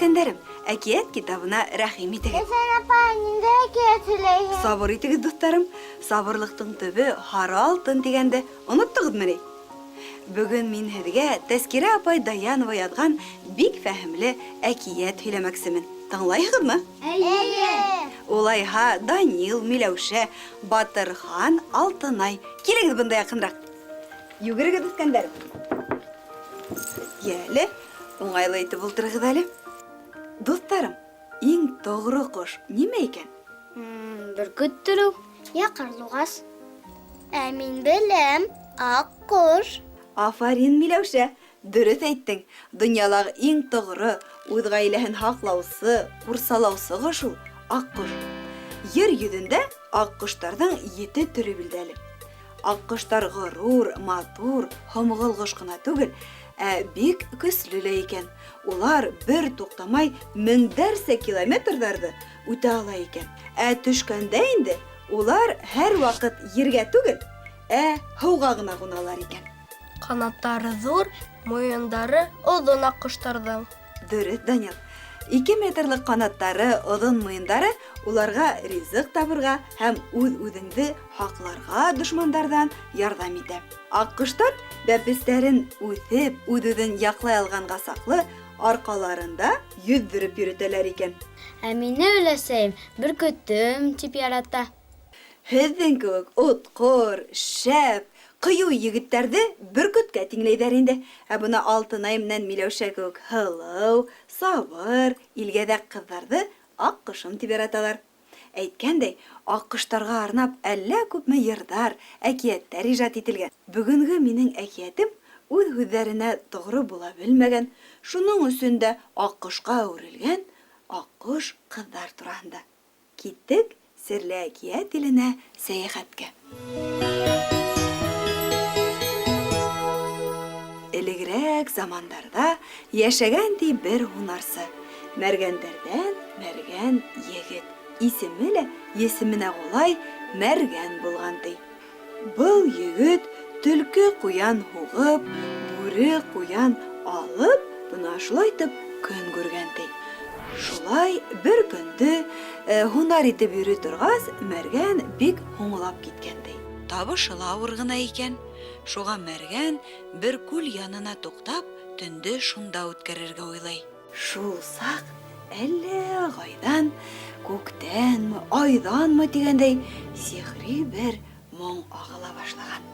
Үҫкәндәрем, әкиәт китабына рәхим итегеҙ. Ләйсән апай, ниндәй әкиәт һөйләйһең? Сабыр итегеҙ, дуҫтарым. Сабырлыҡтың төбө һары алтын тигәнде оноттоғоҙмо ни? Бөгөн мин һеҙгә Тәскирә апай Даянова яҙған бик фәһемле әкиәт һөйләмәксемен. Тыңлайһығыҙмы? Эйе. Улайһа, Данил, Миләүшә, Батырхан, Алтынай, килегеҙ бында яҡынраҡ. Йүгерегеҙ, үҫкәндәрем. Йәле, уңайлы итеп ултырығыҙ әле. Дуҫтарым, иң тоғро ҡош нимә икән? Бөркөттөр ул, йә ҡарлуғас. Ә мин беләм, аҡҡош. Афарин, Миләүшә, дөрөҫ әйттең. Донъялағы иң тоғро, үҙ ғаиләһен һаҡлаусы, ҡурсалаусы ҡош ул, аҡҡош. Ер йөҙөндә аҡҡоштарҙың ете төрө билдәле. Аккоштар горур, матур, һомғол кош кына түгел, ә бик көсле лә икән. Улар бер туктамай меңдәрсә километрҙарҙы үтә ала икән. Ә төшкәндә инде улар һәрвакыт ергә түгел, ә һыуға гына куналар икән. Канаттары ҙур, муйындары оҙон аккоштарҙың. Дөрөҫ, Данил. Ике метрлык канаттары, оҙон муйындары уларға ризыҡ табырға һәм үҙ-үҙеңде һаҡларға дошмандарҙан ярҙам итә. Аккоштар бәпестәрен үҫеп, үҙ-үҙен яҡлай алғанға саҡлы арҡаларында йөҙҙөрөп йөрөтәләр икән. Ә мине өләсәйем бөркөтөм тип ярата. Һеҙҙең кеүек отҡор, шәп, ҡыйыу егеттәрҙе бөркөткә тиңләйҙәр инде. Ә бына Алтынай менән Миләүшә кеүек һылыу, сабыр, илгәҙәк ҡыҙҙарҙы аҡҡошом тип яраталар. Әйткәндәй, аҡҡоштарға арнап әллә күпме йырҙар, әкиәттәр ижад ителгән. Бөгөнгө минең әкиәтем үҙ һүҙҙәренә тоғро була белмәгән, шуның өсөн дә аҡҡошҡа әүерелгән аҡҡош ҡыҙҙар тураһында. Киттек серле әкиәт иленә сәйәхәткә. Элегрәк замандарҙа йәшәгән ти бер һунарсы. Мәргәндәрҙән мәргән егет. Исеме лә есеменә ҡулай Мәргән булған ти. Был егет төлкө ҡуян һуғып, бүре ҡуян алып, бына шулайтып көн күргән ти. Шулай бер көндө һунар итеп йөрөй торғас, Мәргән бик һуңлап киткән ти. Табышы ла ауыр ғына икән. Шуға Мәргән бер күл янына туҡтап, төндө шунда үткәрергә уйлай. Шул саҡ әллә ҡайҙан, күктәнме, айҙанмы тигәндәй, сихри бер моң ағыла башлаган.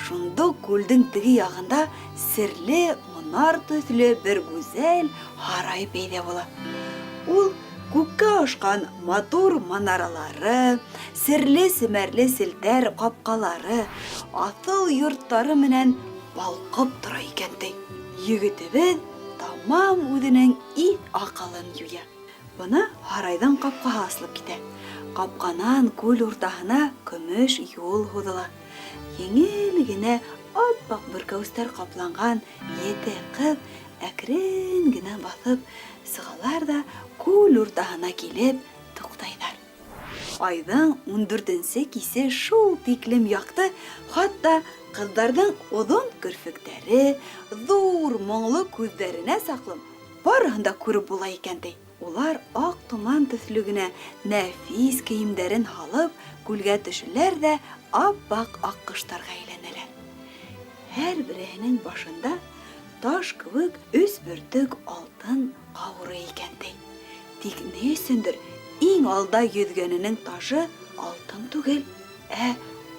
Шундук күлдең теге яғында серле монар төҫлө бер гүзәл һарай пәйҙә була. Ул күккә ашҡан матур манаралары, серле-семәрле селтәр капкалары, аҫыл йорттары менән балҡып тора икән, ти. Егетебеҙ тамам үҙенең иҫ-аҡылын юя. Бына һарайҙың ҡапҡаһы асылып китә. Ҡапҡанан күл уртаһына көмөш юл һуҙыла. Еңел генә ап-аҡ бөркәүестәр ҡапланған ете ҡыҙ әкрен генә баҫып сығалар да күл уртаһына килеп туҡтайҙар. Айҙың ундүртенсе кисе шул тиклем яҡты, хатта ҡыҙҙарҙың оҙон керфектәре, ҙур моңло күҙҙәренә саҡлым барыһын да күреп була икән, ти. Улар аҡ томан төҫлө генә нәфис кейемдәрен һалып, күлгә төшәләр ҙә ап-аҡ аҡҡоштарға әйләнәләр. Һәр береһенең башында таш кеүек өс бөртөк алтын ҡаурый икән, ти. Тик ни өсөндөр иң алда йөҙгәненең тажы алтын түгел, ә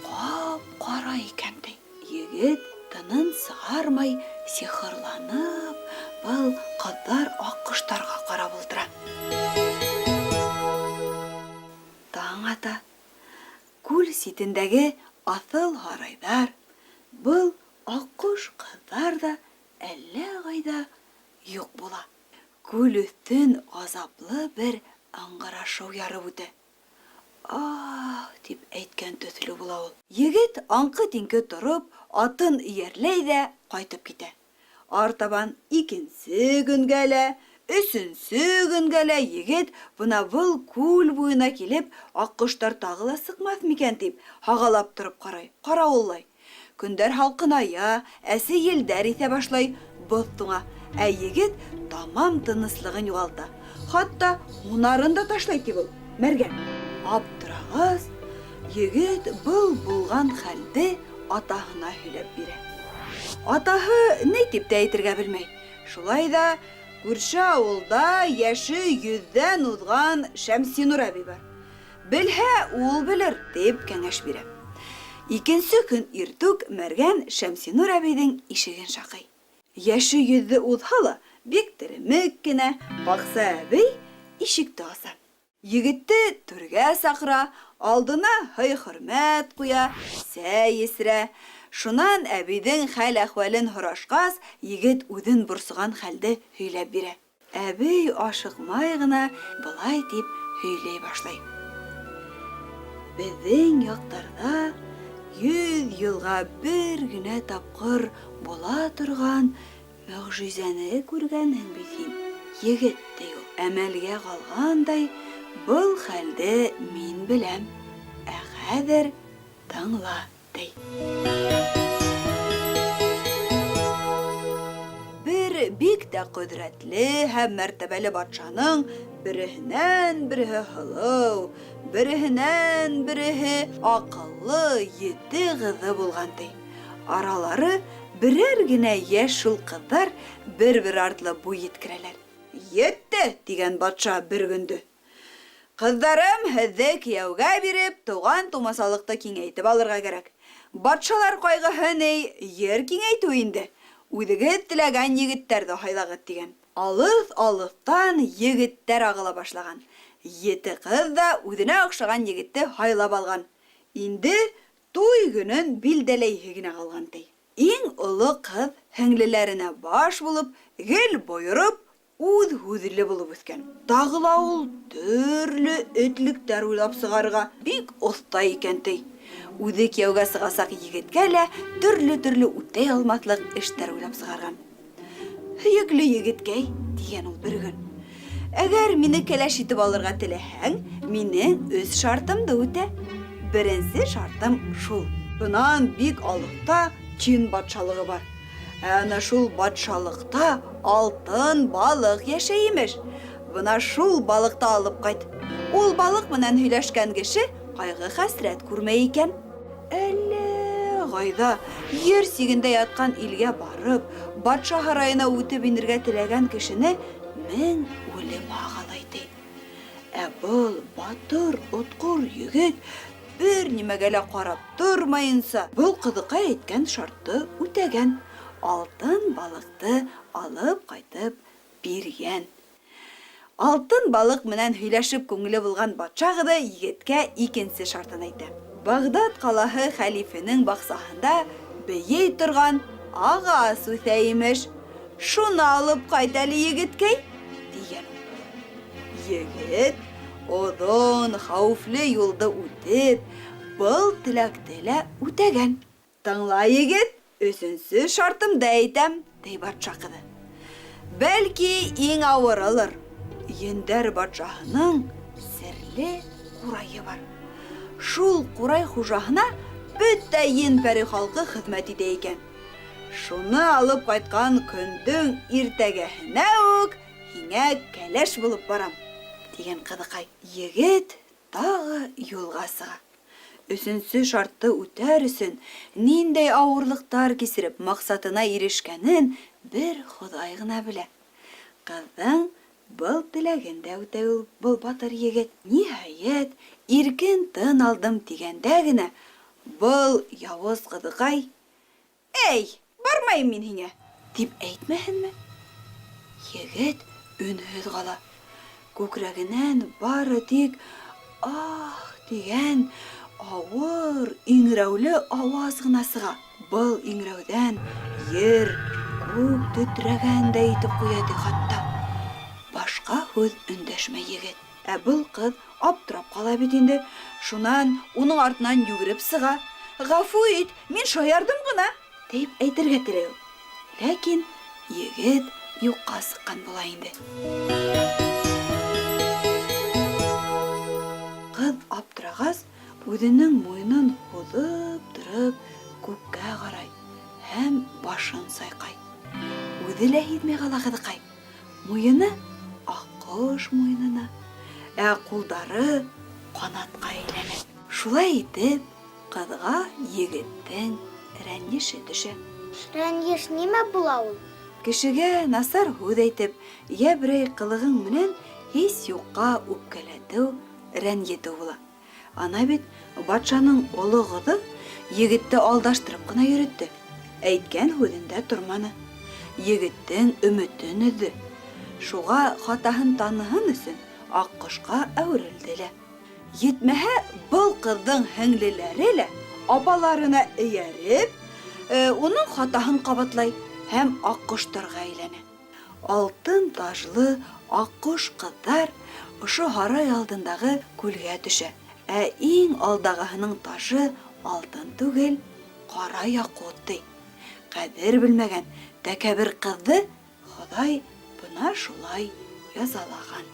ҡап-ҡара икән, ти. Егет тынын сығармай сихырланып, был ҡыҙҙар аҡҡоштарға ҡарап ултыра. Таң ата. Күл ситендәге аҫыл һарайҙар, был аҡҡош ҡыҙҙар ҙа әллә ҡайҙа юҡ була. Күл өҫтөн ғазаплы бер ыңғырашыу ярып үтә. Аһ! дип әйткән төҫлө була ул. Егет аңкы-тиңке тороп, атын иярләй ҙә ҡайтып китә. Артабан икенсе көнгә лә, өсөнсө көнгә лә егет бына был күл буйына килеп, аккоштар тағы ла сыҡмаҫ микән дип, һағалап тороп ҡарай, ҡарауыллай. Көндәр һалҡыная, әсе елдәр иҫә башлай, боҙ туңа. Ә егет тамам тыныслығын юғалта. Хатта һунарын да ташлай ти был мәргән. Аптырағас, егет был булған хәлде атаһына һөйләп бирә. Атаһы ни тип тә әйтергә белмәй. Шулай да күрше ауылда йәше йөҙҙән уҙған Шәмсинур әбей бар. Белһә, ул белер, тип кәңәш бирә. Икенсе көн иртүк мәргән Шәмсинур әбейҙең ишеген шаҡый. Йәше йөҙҙө уҙһа ла, бик теремек кенә баҡса әбей ишекте аса. Егетте түргә саҡыра, алдына һый-хөрмәт ҡуя, сәй эсерә. Шунан әбейҙең хәл-әхүәлен һорашҡас, егет үҙен борсоған хәлде һөйләп бирә. Әбей ашыҡмай ғына былай тип һөйләй башлай. Беҙҙең яҡтарҙа 100 йылға бер генә тапҡыр була торған мөғжизәне күргәнһең бит һин, егет, ти ул. Әмәлгә ҡалғандай, был хәлде мин беләм. Ә хәҙер тыңла, ти. Бер бик тә ҡөҙрәтле һәм мәртәбәле батшаның береһенән-береһе һылыу, береһенән-береһе аҡыллы ете ҡыҙы булған, ти. Аралары берәр генә йәш шул ҡыҙҙар бер-бер артлы буй еткерәләр. Етте, тигән батша бер көндө. Ҡыҙҙарым, һеҙҙе кейәүгә биреп, туған-тумасалыҡты киңәйтеп алырға кәрәк. Батшалар ҡайғыһы ни, ер киңәйтеү инде. Үҙегеҙ теләгән егеттәрҙе һайлағыҙ, тигән. Алыҫ-алыҫтан егеттәр ағыла башлаған. Ете ҡыҙ ҙа үҙенә оҡшаған егетте һайлап алған. Инде туй көнөн билдәләйһе генә ҡалған, ти. Иң оло ҡыҙ һеңлеләренә баш булып, гел бойороп, үҙ һүҙле булып үҫкән. Тағы ла ул төрлө этлектәр уйлап сығарырға бик оҫта икән, ти. Үҙе кейәүгә сығасаҡ егеткә лә төрлө-төрлө үтәй алмаҫлыҡ эштәр уйлап сығарған. Һөйөклө егеткәй, тигән ул бер көн. Әгәр мине кәләш итеп алырға теләһәң, минең өс шартымды үтә. Беренсе шартым шул. Бынан бик алыҫта Чин батшалығы бар. Ә ана шул батшалыҡта алтын балыҡ йәшәй имеш. Бына шул балыҡты алып ҡайт. Ул балыҡ менән һөйләшкән кеше ҡайғы-хәсрәт күрмәй икән. Әллә ҡайҙа, ер сигендә ятҡан илгә барып, батша һарайына үтеп инергә теләгән кешене 1000 үлем һағалай, ти. Ә был батыр, отҡор егет бер нимәгә лә ҡарап тормайынса, был ҡыҙыҡай әйткән шартты үтәгән, алтын балыҡты алып ҡайтып биргән. Алтын балыҡ менән һөйләшеп күңеле булған батша ҡыҙы егеткә икенсе шартын әйтә. Бағдад ҡалаһы хәлифенең баҡсаһында бейей торған ағас үҫә имеш. Шуны алып ҡайт әле, егеткәй, тигән ул. Егет оҙон, хәүефле юлды үтеп, был теләкте лә үтәгән. Тыңла, егет, өсөнсө шартымды әйтәм, ти батша ҡыҙы. Бәлки иң ауырылыр. Ендәр батшаһының серле ҡурайы бар. Шул ҡурай хужаһына бөтә ен-пәре халҡы хеҙмәт итә икән. Шуны алып ҡайтҡан көндөң иртәгәһенә үк һиңә кәләш булып барам, тигән ҡыҙыҡай. Егет тағы юлға сыға. Өсөнсө шартты үтәр өсөн ниндәй ауырлыҡтар кисереп маҡсатына ирешкәнен бер Хоҙай ғына белә. Ҡыҙҙың был теләген дә үтәй ул был батыр егет. Ниһайәт, иркен тын алдым тигәндә генә был яуыз ҡыҙыҡай: Эй, бармайым мин һиңә, тип әйтмәһенме? Егет өнһөҙ ҡала. Күкрәгенән бары тик ах тигән ауыр, иңрәүле ауаз ғына сыға. Был иңрәүҙән ер, күк тетрәгәндәй итеп ҡуя ти хатта. Башҡа һүҙ өндәшмәй егет. Ә был ҡыҙ аптырап ҡала бит инде. Шунан уның артынан йүгереп сыға. Ғәфү ит, мин шаярҙым ғына, тип әйтергә теләй ул. Ләкин егет юҡҡа сыҡҡан була инде. Ҡыҙ аптырағас, үҙенең муйынын һуҙып тороп күккә ҡарай һәм башын сайҡай. Үҙе лә һиҙмәй ҡала ҡыҙыҡай. Муйыны аҡҡош муйынына, ә ҡулдары ҡанатҡа әйләнә. Шулай итеп, ҡыҙға егеттең рәнйеше төшә. Рәнйеш нимә була ул? Кешегә насар һүҙ әйтеп, йә берәй ҡылығың менән һис юҡҡа үпкәләтеү, рәнйетеү була. Ана бит батшаның оло ҡыҙы егетте алдаштырып ҡына йөрөттө. Әйткән һүҙендә торманы. Егеттең өмөтөн өҙҙө. Шуға хатаһын таныһын өсөн аҡҡошҡа әүерелде лә. Етмәһә, был ҡыҙҙың һеңлеләре лә апаларына эйәреп, уның хатаһын ҡабатлай һәм аҡҡоштарға әйләнә. Алтын тажлы аҡҡош ҡыҙҙар ошо һарай алдындағы күлгә төшә. Ә иң алдағыһының тажы алтын түгел, ҡара яҡут, ти. Ҡәҙер белмәгән тәкәббер ҡыҙҙы Хоҙай бына шулай язалаған.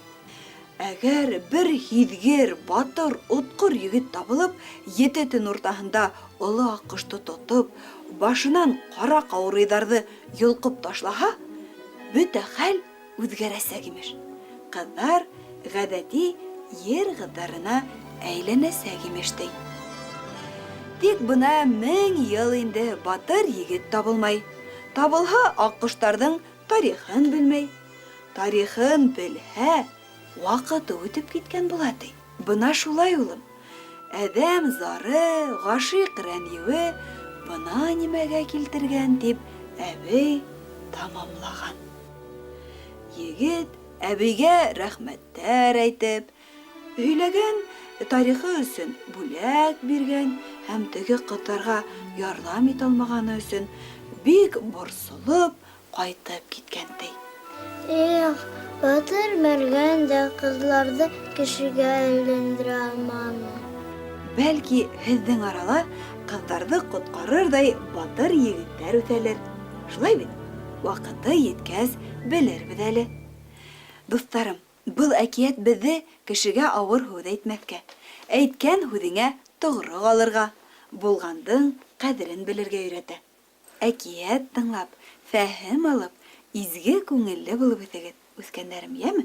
Әгәр бер һиҙгер, батыр, отҡор егет табылып, ете төн уртаһында оло аҡҡошто тотоп, башынан ҡара ҡаурыйҙарҙы йолҡоп ташлаһа, бөтә хәл үҙгәрәсәк, имеш. Ҡыҙҙар ғәҙәти ер ҡыҙҙарына әйләнәсәк, имеш, ти. Тик бына 1000 йыл инде батыр егет табылмай. Табылһа, аҡҡоштарҙың тарихын белмәй. Тарихын белһә, ваҡыты үтеп киткән була, ти. Бына шулай, улым. Әҙәм зары, ғашиҡ рәнйеүе бына нимәгә килтергән, тип әбей тамамлаған. Егет әбейгә рәхмәттәр әйтеп, һөйләгән тарихы өсөн бүләк биргән һәм теге ҡыҙҙарға ярҙам итә алмағаны өсөн бик борсолоп ҡайтып киткән, ти. Эх, батыр мәргән дә ҡыҙҙарҙы кешегә әйләндерә алманы. Бәлки, һеҙҙең арала ҡыҙҙарҙы ҡотҡарырҙай батыр егеттәр үҫәлер. Шулай бит? Ваҡыты еткәс белербеҙ әле. Дуҫтарым, был әкиәт беҙҙе кешегә ауыр һүҙ әйтмәҫкә, әйткән һүҙеңә тоғро ҡалырға, булғандың ҡәҙерен белергә өйрәтә. Әкиәт тыңлап, фәһем алып, изге күңелле булып үҫегеҙ, үҫкәндәрем, йәме?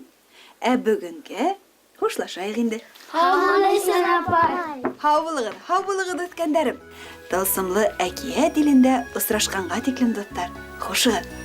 Ә бөгөнгә хушлашайыҡ инде. Һау бул, Ләйсән апай. Һау булығыҙ, һау булығыҙ, үҫкәндәрем. Тылсымлы әкиәт илендә осрашҡанға тиклем, дуҫтар. Хушығыҙ.